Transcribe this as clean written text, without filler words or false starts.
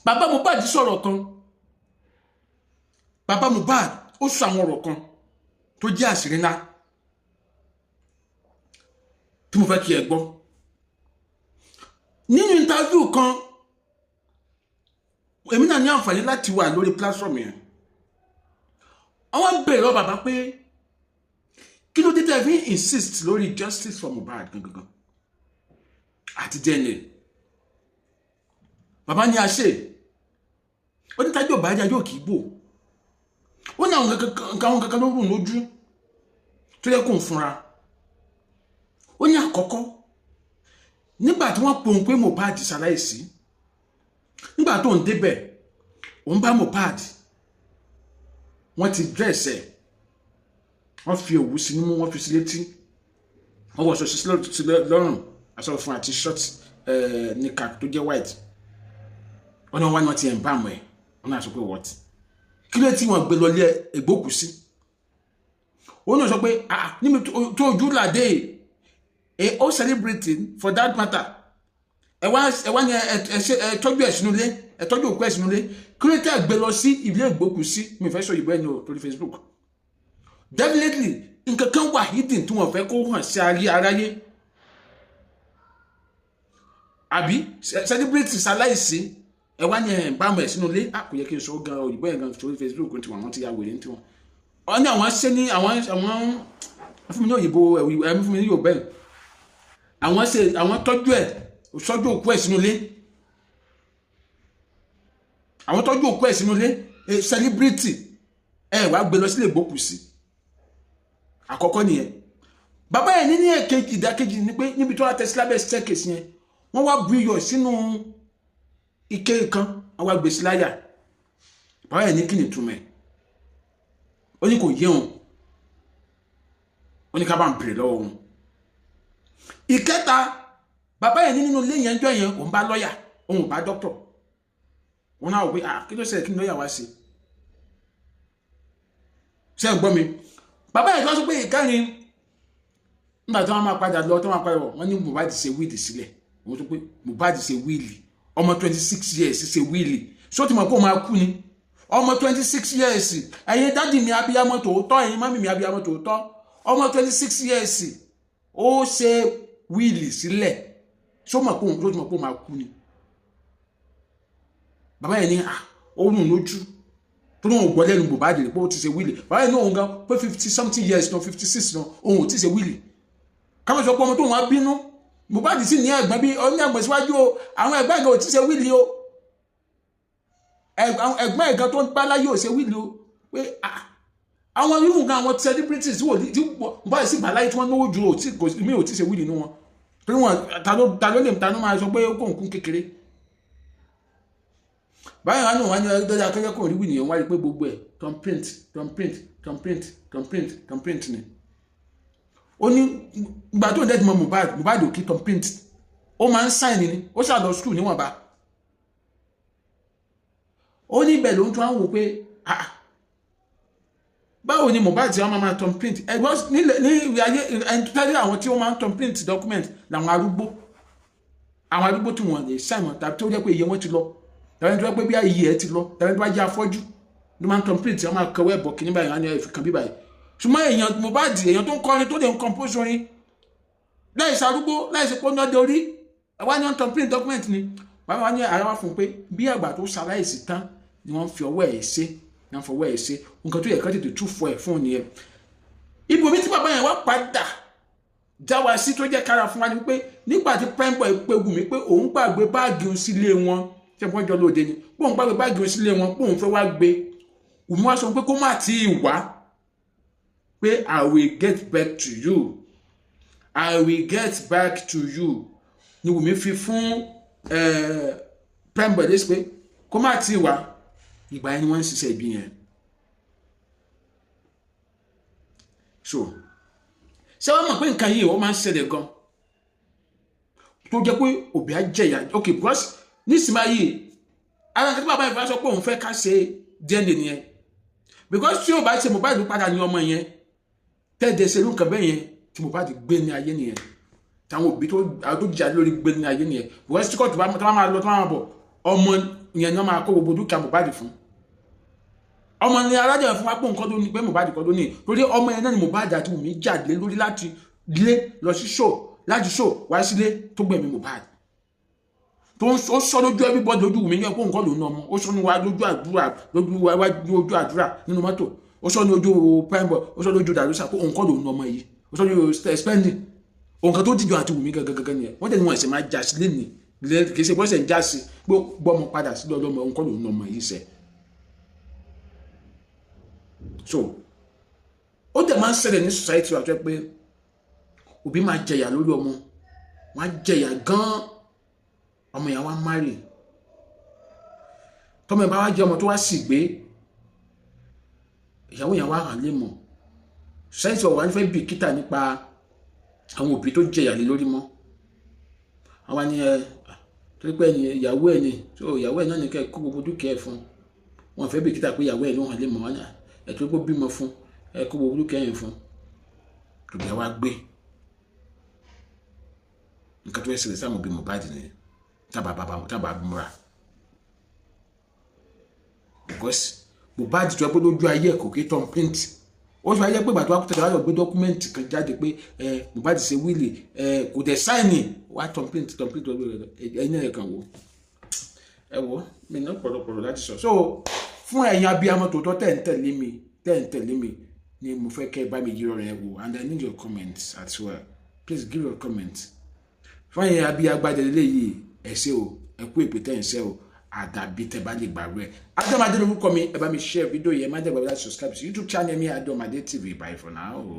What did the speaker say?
Bàbá Mohbad sọ̀rọ̀ kan. Bàbá Mohbad ó sọ àwọn ọ̀rọ̀ kan tó jẹ́ àṣírí ńlá tí mo fẹ́ kí ẹ gbọ́. Nínú interview kan, èmi náà ní àǹfààní láti wà lórí platform yẹn. Àwọn ń bèèrè lọ́wọ́ bàbá pé kí ló dé tẹ́ fi insist lórí justice for Mohbad gangan àti DNA. Bàbá ní àṣẹ onítàjọ bàjá yóò kì í bò. Ó ní àwọn kankan ló rùn lójú tó yẹ kó ń fúnra. Ó ní àkọ́kọ́, nígbà tí wọ́n pohùn pé Mohbad ṣaláìsí, nígbà tó ń débẹ̀, òun bá Mohbad, wọ́n ti dress ẹ̀, wọ́n fi òwú sí nímú, wọ́n fi sí létí, wọ́n wọṣọ sí lọ́rùn, aṣọ fún àti short níka tó jẹ́ white. Wọ́n ní wọ́n wá ní wọ́n ti ẹ̀ ń bá àmọ́ ẹ̀. Wọ́n náà sọ pé what, kí ló tí wọ́n gbé lọ lé ẹgbókù sí? Òun náà sọ pé ah, níbi tó ojú làdé ẹ ó celebrating for that matter, ẹ wá ní ẹ ṣe ẹ tọ́jú ẹ sínú ilé, ẹ tọ́jú òkú ẹ sínú ilé, kí ló tẹ́ gbé lọ sí ilé ìgbókù sí? Mi fẹ́ sọ ìbò ẹni o torí Facebook. Definitely nǹkan kan wà hidden tí wọ́n fẹ́ kó hàn sí ayé aráyé, àbí celebrity ṣaláìsí, ẹ wá ní ẹ bá mọ ẹ sínú ilé. A kò yẹ kí n sọ gan òyìnbó yẹn gan sórí Facebook tí wọn ti ya wèrè ní tiwọn. Ọ ní àwọn ṣe ní àwọn fún mi ní òyìnbó ẹ fún mi ní Yorùbá ẹ, àwọn ṣe àwọn tọ́jú ẹ, sọ́jú òkú ẹ sínú ilé, àwọn tọ́jú òkú ẹ sínú ilé, celebrity, ẹ wàá gbé lọ sílé ìgbókùsí. Àkọ́kọ́ nìyẹn. Bàbá yẹn ní èkejì, ìdákejì ni pé níbi tó wà tẹ́sí lábẹ́ staircase yẹn, wọ́n wá bu iyọ̀ sínú ike kan, wọ́n wá gbé sí láyà. Bàbá yẹn ní kí ni ìtumọ̀ ẹ̀? Ó ní kò yé òun. Ó ní ká bá ń bèrè lọ́wọ́ òun. Ìkẹta, bàbá yẹn ní nínú ilé yẹn jọ yẹn, òun bá lọ́ọ̀yà, òun ò bá dókítọ̀. Òun náà wò pé ah, kí ló ṣẹlẹ̀? Kí ni lọ́ọ̀yà wá ṣe? Ṣé ń gbọ́ mi? Bàbá yẹn tó sọ pé ìkẹrin, nígbà tí wọ́n máa padà lọ, tí wọ́n máa padà bọ̀, wọ́n ní Mohbad ṣe will sílẹ̀. Wọ́n tó pé Mohbad ṣe will, ọmọ 26 years ṣe will, ṣó ti mọ̀ pé òun máa kú ni? Ọmọ 26 years. Ẹ̀yin daddy mi abiyamọ tòótọ́, ẹ̀yin mummy mi abiyamọ tòótọ́, ọmọ 26 years ó ṣe will sílẹ̀, ṣó mọ̀ pé òun, ṣó ti mọ̀ pé òun máa kú ni? Bàbá yẹn ní ah, ó rùn lójú tó náà gbọ́ lẹ́nu Mohbad rẹ̀ pé ó ti ṣe will. Bàbá yẹn ní òun gan pé 50 something years náà, 56 náà, òun ò ti ṣe will. Káwọn sọ pé ọmọ tó wọn á bínú. Mohbad sì ní ẹ̀gbọ́n, bí ọ ní ẹ̀gbọ́n síwájú o. Àwọn ẹ̀gbọ́n ẹ̀gbọ́n ò ti ṣe will o. Ẹ̀gbọ́n ẹ̀gbọ́n tó ń bá láyé ò ṣe will o. Pé àwọn yìí nǹkan, àwọn celebrities tí Mohbad sì bá láyé tí wọ́n náwó ju mi ò tí ṣe will nínú wọn, torí wọn ta ló lè ta ló máa sọ pé kò ń kún kékeré báyìí. Wọn ní wọn ní ọjọ́ akẹ́kọ̀ọ́ kò rí will yẹn, wọ́n á rí pé gbogbo ẹ̀ thumb print, thumb print, thumb print, thumb print, thumb print ni. Ó ní ìgbà tó ń dẹ́tí mọ Mohbad, Mohbad ò kí thumb print, ó máa ń sign ni, ó ṣàlọ school níwọ̀nba. Ó ní ibẹ̀ ló ń tún á wò pé ah, báwo ni Mohbad tí wọ́n máa thumb print? Ẹ̀gbọ́n nílẹ̀ ní ìwé ayé ẹni tó tẹ́lẹ̀, àwọn tí wọ́n máa ń thumb print document làwọn arúgbó, àwọn arúgbó tí wọ́n lè sign mọ́, tàbí tó jẹ́ pé iye wọn ti lọ, tàbí tó jẹ́ pé bí iye ẹ̀ ti lọ, tàbí tó bá jẹ́ afọ́jú ló máa ń thumb print. Wọ́n máa kọwé ẹ̀bọ̀ kìíní báyìí, wọ́n á ní ẹ̀fì kan bí báyìí. Ṣùgbọ́n èèyàn Mohbad, èèyàn tó ń kọrin, tó lè ń compose orin, láì ṣe arúgbó, láì ṣe pé ó ń dọ́dẹ orí, àwa ní wọ́n thumb print document ni. Bàbá wa ní ara wa fún un pé bí àgbà tó ṣaláìsí tán ni wọ́n fi ọwọ́ ẹ̀ ṣe, ni wọ́n fọwọ́ ẹ̀ ṣe nǹkan tó yẹ kán tètè tú fọ ẹ̀ fún un nìyẹn. Ibòmí tí bàbá yẹn wá padà já wa sí tó jẹ́ kára fún wa ni pé nígbà tí Primeboy pé Wùmí pé òun gbàgbé báàgì òun sílé wọn, tí wọ́n jọ lóde ni, pé òun gbàgbé báàgì òun sílé wọn, pé òun fẹ́ wá gbé, Wùmí wá sọ pé kó má tí ì wá, pé "I will get back to you, I will get back to you" ni Wùmí fi fún Primeboy lẹ́sí pé kó má tí ì wá. Ìgbà yẹn ni wọ́n ń ṣiṣẹ́ ibi yẹn. So ṣé wọ́n mọ̀ pé nǹkan yìí, ó máa ń ṣẹlẹ̀ gan, tó jẹ́ pé òbí á jẹ̀yà? Ok, because nísìnyí yìí, ara nǹkan tí bàbá ìfẹ́ sọ pé òun fẹ́ ká ṣe DNA nìyẹn, because tí o bá ṣe Mohbad padà ní ọmọ yẹn tẹ́ẹ̀dẹ̀ ṣe irú nǹkan bẹ́ẹ̀ yẹn tí Mohbad gbé ní ayé nìyẹn, táwọn òbí tó àwọn tó jìyà lórí gbé ní ayé nìyẹn, because tí kóòtù bá tó bá máa lọ, tó bá máa bọ̀, Ọmọ yẹn náà máa kó gbogbo dúkìá Mohbad fún. Ọmọ ní alájọ fún wa pé nǹkan tó ní pé Mohbad kọ́ ló ní, torí ọmọ yẹn náà ni Mohbad àti Wùmí jáde lórí láti lé lọ sí show, láti show wá sílé tó gbẹ̀mí Mohbad, tó ń sọ lójú everybody, lójú Wùmí yẹn pé nǹkan ló ń ọmọ. Ó sọ ní wa lójú àdúrà, lójú wájú ojú àdúrà nínú mọ́tò, ó sọ ní ojú Prime Boy, ó sọ lójú Dàrúsà pé nǹkan ló ń ọmọ yìí, ó sọ lójú Spending. Nǹkan tó dìjọ àti Wùmí gangan gangan nìyẹn. Wọ́n tẹ̀lé wọn ẹ̀sẹ̀ máa jà sí lẹ́nìí, kì í ṣe bọ́sẹ̀ ń já sí pé gbọ́mọ padà sí lọ́lọ́mọ, nǹkan ló ń ọmọ yìí sẹ́. So ó dẹ̀ máa ń ṣẹlẹ̀ ní society wa tó yẹ pé òbí máa jẹyà lórí ọmọ, wọ́n á jẹyà gan-an. Ọmọ yẹn wá marry, tọmọ ẹ bá wá jẹ ọmọ tó wá sì gbé ìyàwó yẹn wá hàn lé mọ. Society wa wà ní fẹ́ bìkítà nípa àwọn òbí tó jẹyà lé lórí mọ́. Àwọn ni ẹ torí pé ẹni ìyàwó ẹ ni, so ìyàwó ẹ náà ní kẹ́ kó gbogbo dúkìá ẹ fún wọn. Fẹ́ bìkítà pé ìyàwó ẹ ló hàn lé mọ́ wọn, ẹ tó gbó bímọ fún ẹ, kó gbogbo dúkìá yẹn fún tòbí wá gbé. Nǹkan tó fẹ́ ṣẹlẹ̀ sáwọn òbí Mohbad nìyẹn tábà bàbá tábà múra, because Mohbad tó yẹ pé lójú ayé ẹ̀ kò kí thumb print. Ó fi ayé pé ìgbà tó wá tẹ̀lé wá lọ gbé document kan jáde pé ẹ Mohbad ṣe will, ẹ kò dẹ̀ sign, wá thumb print, thumb print. Ẹ̀yin náà kàn wò, ẹ wò mí ní ọ̀pọ̀lọpọ̀ láti sọ. So fún ẹ̀yin abiyamọ tòótọ́ tẹ̀ ń tẹ̀lé mi, tẹ̀ ń tẹ̀lé mi ni mo fẹ́ kẹ́ ẹ bá mi yí ọ̀rọ̀ yẹn wò, and I need your comments as well. Please give your comments. Fún ẹ̀yin abiyagbadẹ lélẹ́yìí, ẹ ṣé o, ẹ kú èpè tẹ̀ ń ṣe o. Àdàbí tẹ bá lè gbàgbé ẹ. Adọ́madé lórúkọ mi. Ẹ bá mi share fídíò yẹn, má dẹ̀ gbàgbé láti subscribe sí YouTube channel mi, Adọ́madé TV. Bye for now.